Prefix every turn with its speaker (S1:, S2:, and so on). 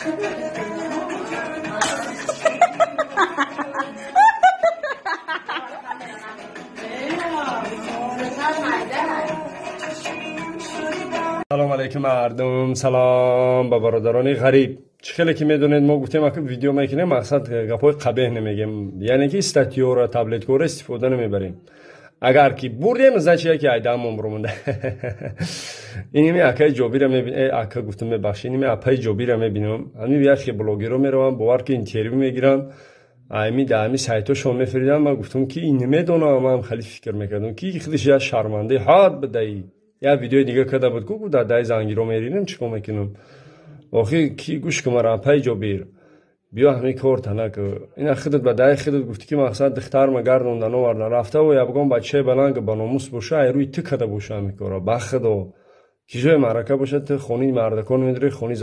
S1: Салом алейкум, мардум, салом ба бародарони ғариб. Чӣ хеле ки медонед, мо гуфтем, ака, видео мекунем, мақсад гапҳои қабеҳ намегем, яъне ки статьёра, таблеткора истифода намебарем. Агар ки бурдем, значит, яке айдаамон буромонда. Иними акаи Ҷобира мебин, ака гуфтам, мебахшед, иними апаи Ҷобира мебинам. Ҳамин яхе блогеро мераванд, бовар ки, интервю мегиранд, ами да ами сайтошон мефиридам. Ман гуфтам, ки ин намедонам, ман хеле фикр мекардам, ки худиш як шармандаи ҳад бидаи. Як видеои дига карда буд, ку дар даи зангиро меринем, чӣ кор мекунам охи? Ки гӯш ку мара, апаи Ҷобир, биё, ҳамин корта наку. Ина худат ба даи худат гуфтӣ, ки мақсад духтарма гардонда новарда рафтаву ябгон бачаи баланг ба номус боша, ай рӯи ту када боша ҳамин кора. Ба худо, ки ҷои маърака бошад, ту хони мардакон медори, хони.